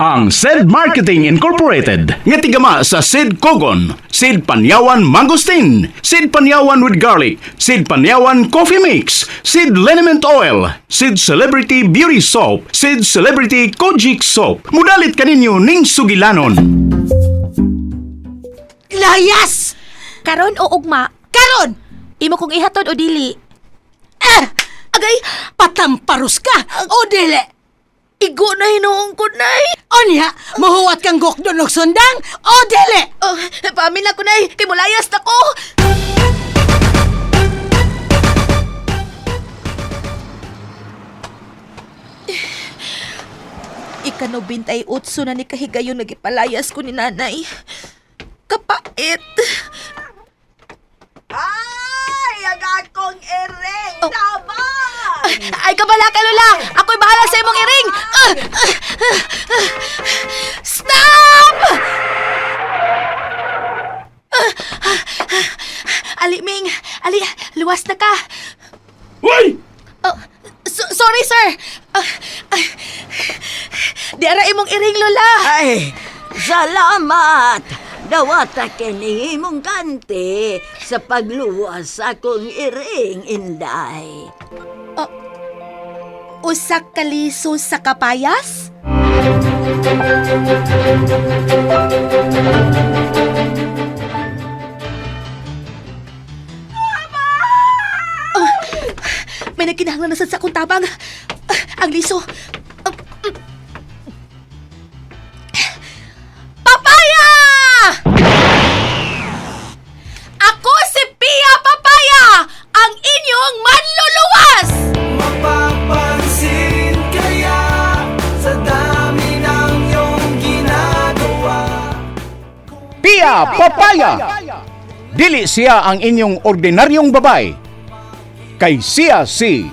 Ang Said Marketing Incorporated nga tigama sa Sid Kogon, Sid Panyawan Mangosteen, Sid Panyawan with Garlic, Sid Panyawan Coffee Mix, Sid Liniment Oil, Sid Celebrity Beauty Soap, Sid Celebrity Kojic Soap. Mudalit kaninyo ning sugilanon. Layas! Karon o ugma? Karon! Imo kong ihatod o dili? Ah! Agay, Patamparus ka! O dili! Igo na hinuong ko, Nay. Onya, mahuwat kang gokdon og sundang! O dili! Oh, paamin na ko, Nay. Kay mulayas na ko. Ika-98 na ni kahigayon nagipalayas ko ni nanay. Kapait. Ay, ang akong iring! Oh. Tabang! Ay, kabala ka, Lola! Ako'y bahala sa imong iring! Ah! Ah! Ah! Stop! Ah! Ah! Ah! Ali, Ming! Ali, luwas na ka! Uy! Oh, sorry, sir! Ah, ah, di ara imong iring, Lola! Ay, salamat! Dawata kini imong kanti sa pagluwas sa akong iring, Inday. Usa ka liso sa kapayas? Oh, may nagkinahanglan na sad sa akong tabang. Ah, ang liso. Ah, Papaya! Ako si Pia Papaya, ang inyong manluluwas! Mapapansin kaya sa dami ng iyong ginagawa. Pia Papaya! Dili siya ang inyong ordinaryong babay. Kay siya si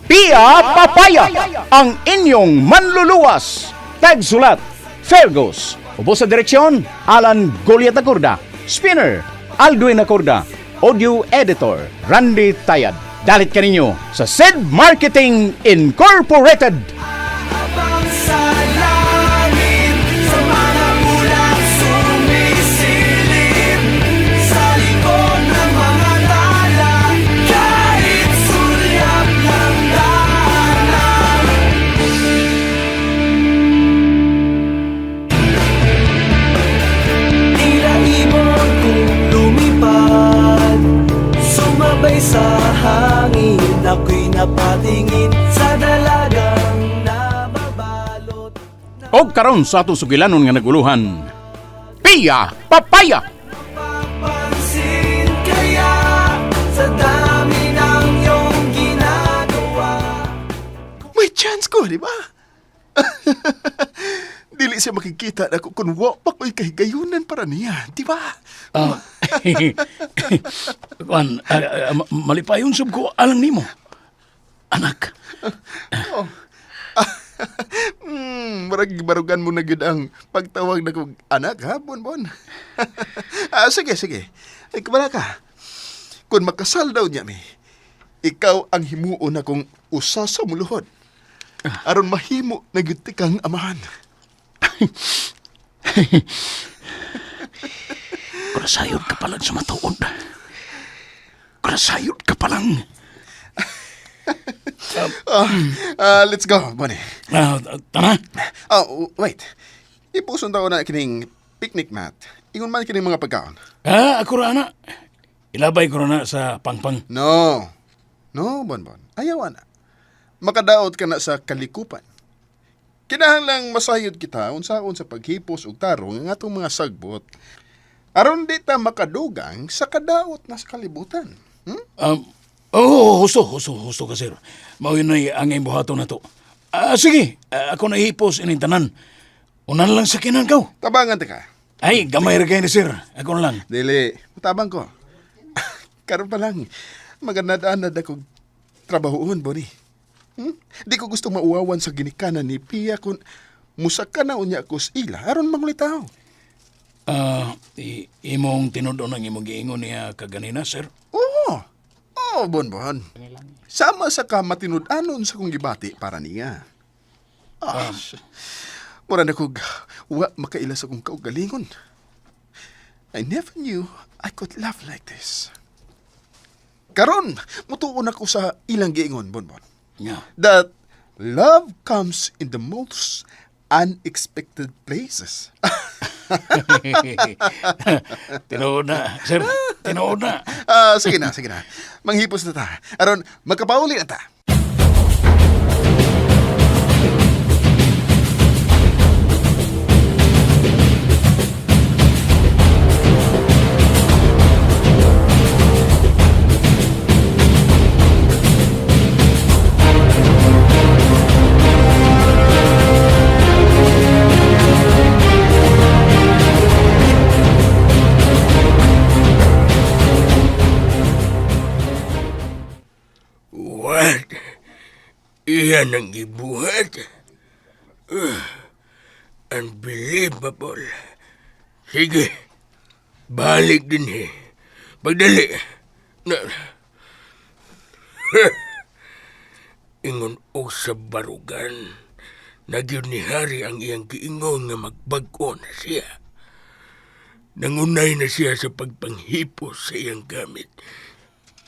Pia Papaya, ang inyong manluluwas. Tagsulat, Fergus. Ubo sa direksyon, Alan Goliat Acorda. Spinner, Aldwin Acorda. Audio Editor, Randy Tayad. Dalit kaninyo sa Sid Marketing Incorporated. Habang sa langit, sa mga ulap sumisilip, sa likod ng mga tala, kahit sulyap ng daanan. Tila ibon kong lumipad, sumabay sa hangin, ako'y napatingin sa dalagang nababalot. Og karon sa atong sugilanon nga naguluhan. Pia Papaya! Papansin kaya sa dami ng iyong ginagawa. May chance ko, di ba? Dili siya makikita na kung wa pa ko'y kahigayunan para niya, di ba? Ah, Kuan, malipayon sub ko alang nimo. Anak, Murag barugan mo na gyud ang pagtawag na kog anak, ha, Bonbon? Ah, sige, sige. Ay, kabala ka. Kung makasal daw niya mi, ikaw ang himuon na kong usa sa muluhod. Aron mahimo na gyud ti kang amahan. kurasayod ka pa lang sa matuod. Kurasayod ka pa lang. Ah, ah, let's go, Bonnie. Ah, tara. Oh, wait. Ipuson daw na kining picnic mat. Ingon man kining mga pagkaon. Ah, ako ra ana. Ilabay ko ra na sa pangpang. No. No, Bonbon. Ayaw na. Makadaot ka na sa kalikupan. Kinahanglang masayod kita unsaon sa paghipos ug tarong ang atong mga sagbot. Aron di ta makadugang sa kadaot na sa kalibutan. Hmm? Oh, husto, husto, husto ka, sir. Mao yun ay ang imong buhaton na to. Ah, sige, ako na hipos ining tanan. Unan lang sa kinan kaw. Tabangan ta ka. Ay, gamay ra kay ni sir. Ako na lang. Dili, mutabang ko. Karon pa lang, maganad-anad akong trabahoon, Bonnie. Hmm? Di ko gusto mauwawan sa ginikanan ni Pia kung musaka na unya ko sa ila aron mangulitaw. Ah, imong tinud-on ang imong giingon niya kaganina, sir. Oo. Oo, Bonbon. Sama sa ka matinud-anon sa kong gibati para niya. Ah, Mura na kog wa makaila sa kong kaugalingon. I never knew I could love like this. Karon, mutuon ako sa ilang giingon, Bonbon. Nga. That love comes in the most unexpected places. Tinuod na, sir. Tinuod na. Ah, sige na, sige na. Manghipos na ta. Aron, magkapauli na ta. What? Iyan ang gibuhat? Ugh, unbelievable. Sige, balik din eh. Pagdali. Na, ingon og sa barugan. Nagyod ni Hari ang iyang giingon nga magbag-o na siya. Nangunay na siya sa pagpanghipos sa iyang gamit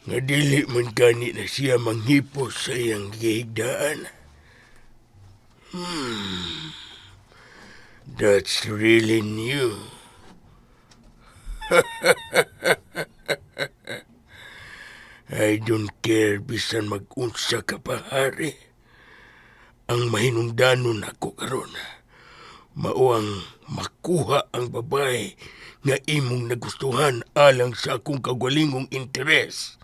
nga dili man gani na siya manghipos sa iyang gihigdaan. That's really new. I don't care bisan mag-unsa ka pa, Hari. Ang mahinungdanon ako karon mao ang makuha ang babae nga imong nagustuhan alang sa akong kagwalingong interes.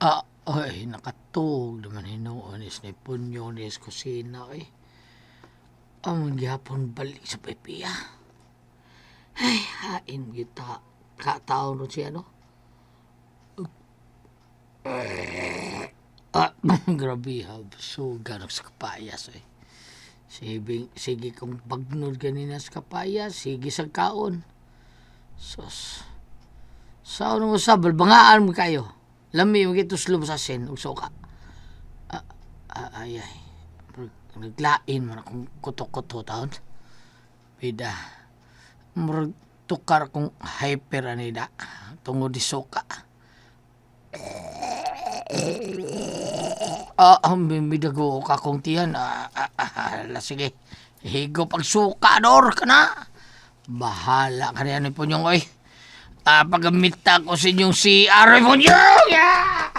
Ah, ay, nakatug naman hinuon is ni punyo ni is kusina eh. Ang gihapon balik sa pipiya. Ay, hain kita kataon ron siya, no? Ah, grabe ha, suga sa kapayas eh. Sige, sige kong pagnod ganina sa kapayas, sige sa kaon. Sos. Sa ano mo sa balbangaan mo kayo. Lami mo gituslom sa sin ug suka. Ah, ah, ay ay. Naglain man akong kuto-kuto taon. Bida. Murag tukar kong hyper anida tungod di suka. Ah, ang midago ka kong tiyan. Ah, ah, ah, ala, sige. Higop ang suka, dor ka na. Bahala ka na yan, Punyong, oy. Ah, pagamita ko sa inyong CR, oy, Punyong! Yeah!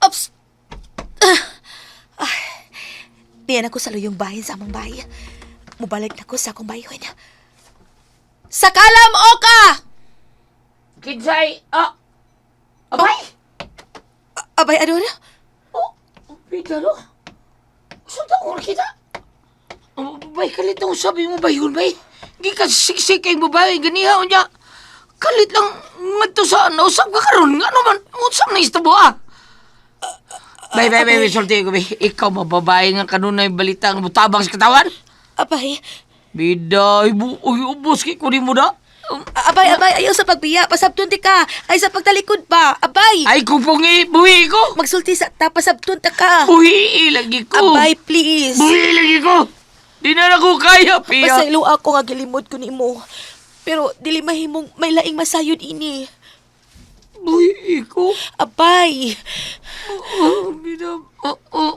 Ops! Ah. Ay, diyan ako sa luyong bahin sa among bahay. Mubalik na ko sa akong bayhon. Sa kalam, oka! Kinsay, ah, abay! Abay, ano na? Oh, bigla no? Saan ko nakita? Oh, bay, kalit ang sabi mo ba yun, bay? Gikan siksik kay babae, ganiha o niya. Kalit lang ngadto sa nausap ka karon nga naman, usap na istabo ah. Bay, bay, bay, bay, sulti ko, bay. Ikaw mababae nga kanunay balita nga mutabang sa katawan. Abay, Bida, ibu, uy, ubos kay kunin mo na. abay, abay, ayaw sa pagbiya. Pasabtun ti ka. Ay, sa pagtalikod pa. Abay! Ay, kupungi, buhi ko. Magsulti sa ta, pasabtun ta ka. Buhi lagi ko. Abay, please. Buhi lagi ko. Di na na ko kaya, Pia. Pasaylo ako nga gilimod ko nimo. Pero dili mahimong may laing masayod ini. Buhi ko. Abay! Oh, bida. Oh, oh.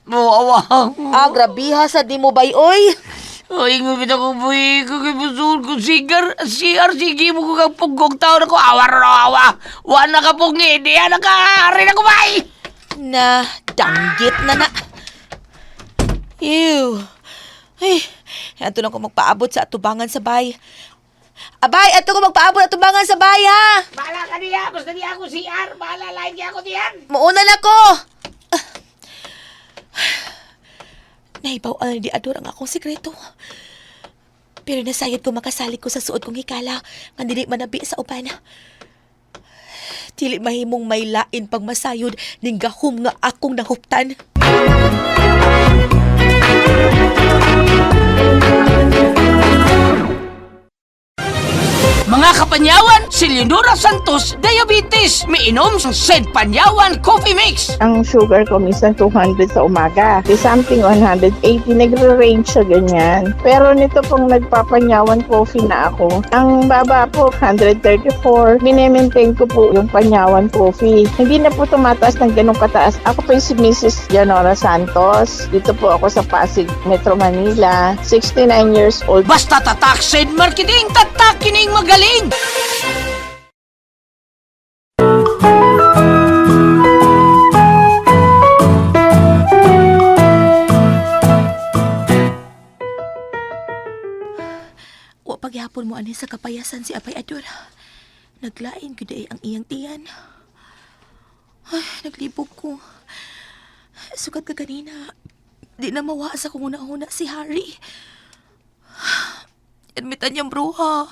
Mawawa. Ah, grabiha sa di mo bay oy. Ay, ngumit ako buhi ko kay Busul ko sigar. CR, sige mo ko kang punggong taon ako. Awa ro awa. Wa na ka pungi. Di na ka. Ari na ko bay. Na, Danggit na na. Ew. Ay, ato na ko magpaabot sa atubangan sa bay. Abay, ato ko magpaabot atubangan sa bay, ha? Bahala ka niya, basta niya ako CR. Bahala lain niya ako diyan. Muuna na ko! Naibaw ang di Ador ang akong sikreto. Pero nasayod ko makasalig ko sa suod kong hikala nga dili manabi sa uban. Dili mahimong may lain pag masayod ning gahom nga akong nahuptan. Mga kapanyawan, si Leonora Santos, diabetes, miinom sa Said Panyawan Coffee Mix. Ang sugar ko minsan 200 sa umaga. Di something 180, nagre-range siya ganyan. Pero nito pong nagpapanyawan coffee na ako, ang baba po, 134. Mine-maintain ko po yung panyawan coffee. Hindi na po tumataas ng ganong kataas. Ako po yung si Mrs. Janora Santos. Dito po ako sa Pasig, Metro Manila. 69 years old. Basta tatak Said Marketing, tatak kining magaling. Wa pagyapon mo ani sa kapayasan si Abay Ador. Naglain gyud ay ang iyang tiyan. Ay, naglibog ko. Sukat ka kanina. Di na mawa sa kung una-una si Harry. Admitan niyang bruha.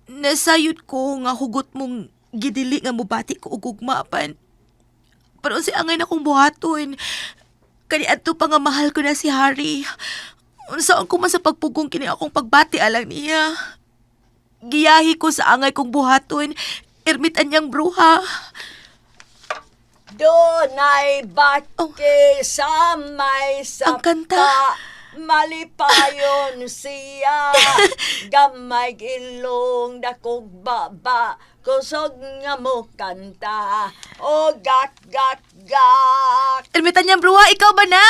Nasayod ko nga hugot mong gidili nga mubati ko og ugma apan. Pero si angay na kong buhaton. Kani adto pa nga mahal ko na si Harry. Unsaon ko man sa pagpugong kini akong pagbati alang niya. Giyahi ko sa angay kong buhaton. Ermitan niyang bruha. Dunay bake sa may Ang kanta. sapa, Malipayon siya. Gamay ilong dakog baba, kusog nga mo kanta. O gak gak gak. Ermitan niyang bruha, ikaw ba na?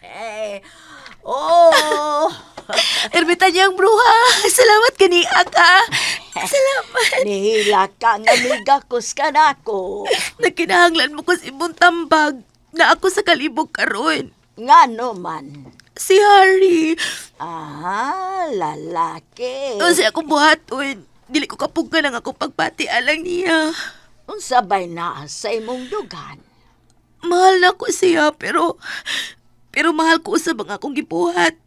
Eh, oh. Ermitan niyang bruha. Salamat kaniya ka. Salamat. Nihila ka nga migakos ka nako. Nagkinahanglan mo ko sa imong tambag na ako sa kalibog karon. Ngano man. Si Harry. Ah, lalaki. Unsa akong buhaton. Dili ko kapuggan ang akong pagbati alang niya. Unsa bay naa sa imong dugan? Mahal na ko siya pero mahal ko sa mga akong gibuhat.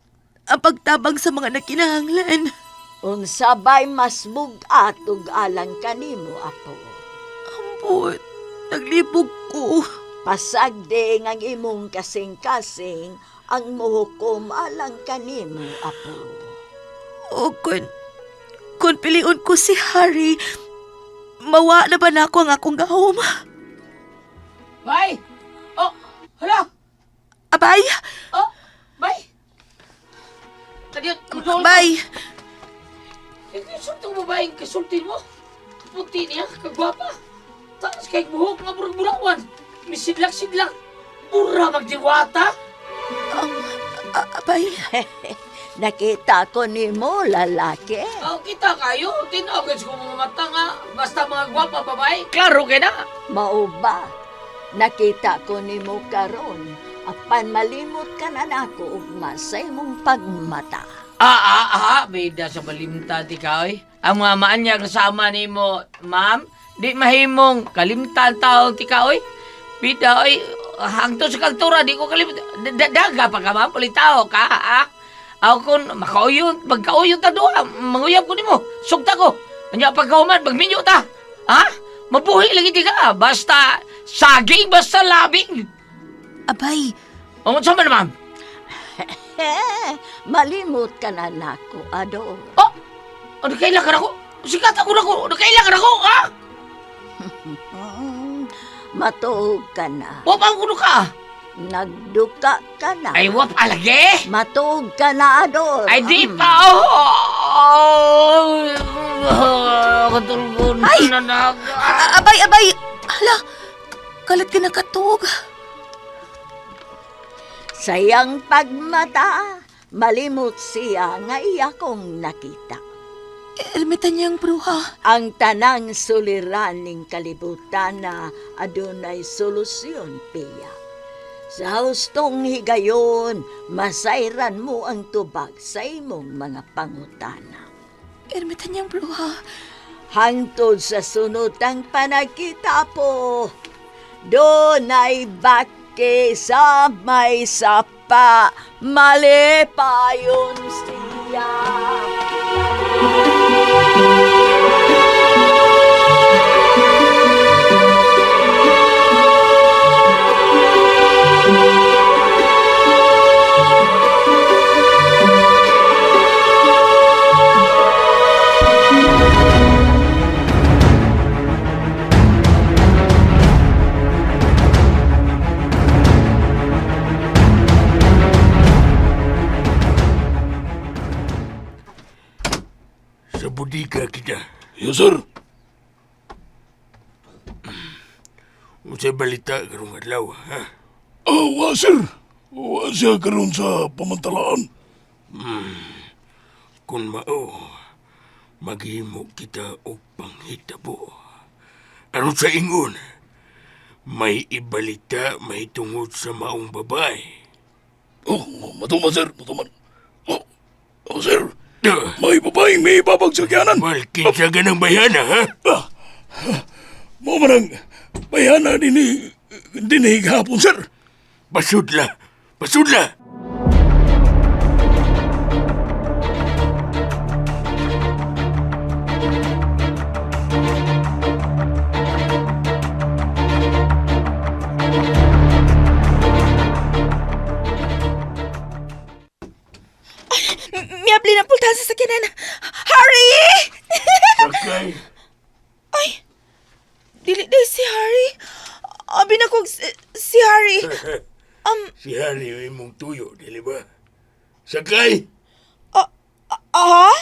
Ang pagtabang sa mga nakinahanglan. Unsa bay mas bug-at ug alang kanimo apo? Ambot, naglibog ko. Pasagding ang imong kasing-kasing ang muhukom alang kanimo apo. O kun piliun ko si Harry, mawa na ba na ako ang akong gahom? Bay! Oh, hala! Abay! Oh, bay! Kadiyot, kudol. Abay! Kasulti mo babaeng kasulti mo? Kaputi niya, kagwapa. Taas kay buhok nga murag burawan. Misidlak-sidlak. Mura magdiwata. Abay! Nakita ko nimo lalaki. Oh, kita kayo. Tinaw ko mga mata nga. Basta mga gwapa babae. Klaro kay na. Mao ba? Nakita ko nimo karon apan malimot ka na nako ugma sa imong pagmata. Bida sa balimta ti ka, oy. Ang mga maanyag kasama nimo, ma'am, di mahimong kalimtan taon ti ka, oy. Bida, oy, hangtod sa kaltura, di ko kalimtan. Daga pa ka, ma'am, pulitaw ka, ah. Ako kun makauyon, magkauyon ta doha, manguyab ko nimo, sugta ko. Anya pagkahuman, magminyo ta. Ha? Mabuhi lagi di ka, basta saging, basta labing. Abay! O, unsa man, ma'am? Eh, malimot ka na nako ador. Oh, ano kailangan ako? Sikat ako na ko. Ano kailangan ako, ha? Matuog ka na. Wa pa ako ka. Nagduka ka na. Ay, wa pa lagi. Matuog ka na ador. Ay, di pa. Oh! Katulgon Ay! na na. Abay, abay! Hala! Kalat ka nakatug. Sayang pagmata, malimot siya nga iya kong nakita. Ermitanyang bruha. Ang tanang suliraning kalibutan na adunay solusyon, Pia. Sa hustong higayon, masayran mo ang tubag sa imong mga pangutana. Ermitanyang bruha. Hangtod sa sunod ang panagkita po, dunay bake sa may sapa, malipayon siya. Sa bodega kita. Yes, sir. Unsay balita karong adlaw, ha? Oh, wa, sir. Wa siya karon sa pamantalaan. Kung mao, maghimo kita og panghitabo. Aron sa ingon, may ibalita may tungod sa maong babae. Oh, matuman, sir. Matuman. Oh, oh sir. May babaeng may ibabag sa kiyanan. Well, kinsa ka ng bayana, ha? Ah, mo man ang bayana dinhi gahapon, sir. Basudla! Basudla! Miabli na pultahan sa sakyanan. Harry! Sakay! Ay! Dili day si Harry. Abi na kog si Harry. Si Harry yung imong tuyo, dili ba? Sakay! Aha?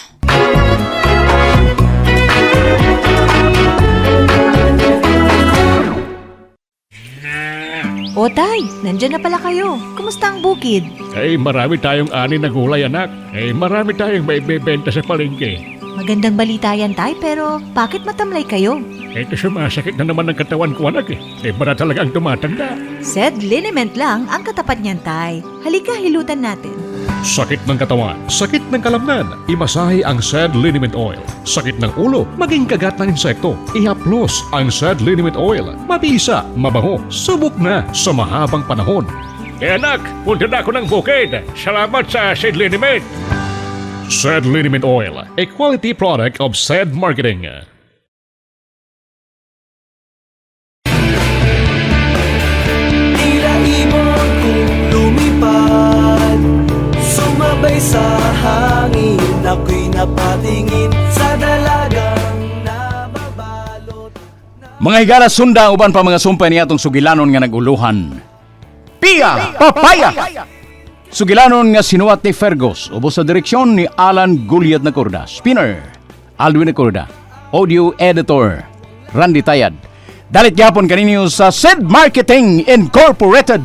O tay, nandyan na pala kayo. Kumusta ang bukid? Eh, marami tayong ani na gulay, anak. Eh, marami tayong maibebenta sa palengke. Magandang balita yan, tay, pero bakit matamlay kayo? Eh, kasi masakit na naman ang katawan ko, anak eh. Eh, para talaga ang tumatanda. Said liniment lang ang katapat niyan, tay. Halika, hilutan natin. Sakit ng katawan, sakit ng kalamnan, imasahe ang Sad Liniment Oil. Sakit ng ulo, maging kagat ng insekto, ihaplos ang Sad Liniment Oil. Mabisa, mabango, subok na sa mahabang panahon. Eh anak, punta na ako ng bukid. Salamat sa Sad Liniment. Sad Liniment Oil, a quality product of Sad Marketing. Tila ibon kong lumipad, sumabay sa hangin. Ako'y napatingin sa dalagang nababalot. Mga higala sunda uban pa mga sumpay niya atong sugilanon nga naguluhan. Pia Papaya! Sugilanon nga sinuwat ni Fergus, ubos sa direksyon ni Alan Guliat Nacorda. Spinner, Alwin Nacorda. Audio Editor, Randy Tayad. Dalit gyapon kaninyo sa Sid Marketing Incorporated.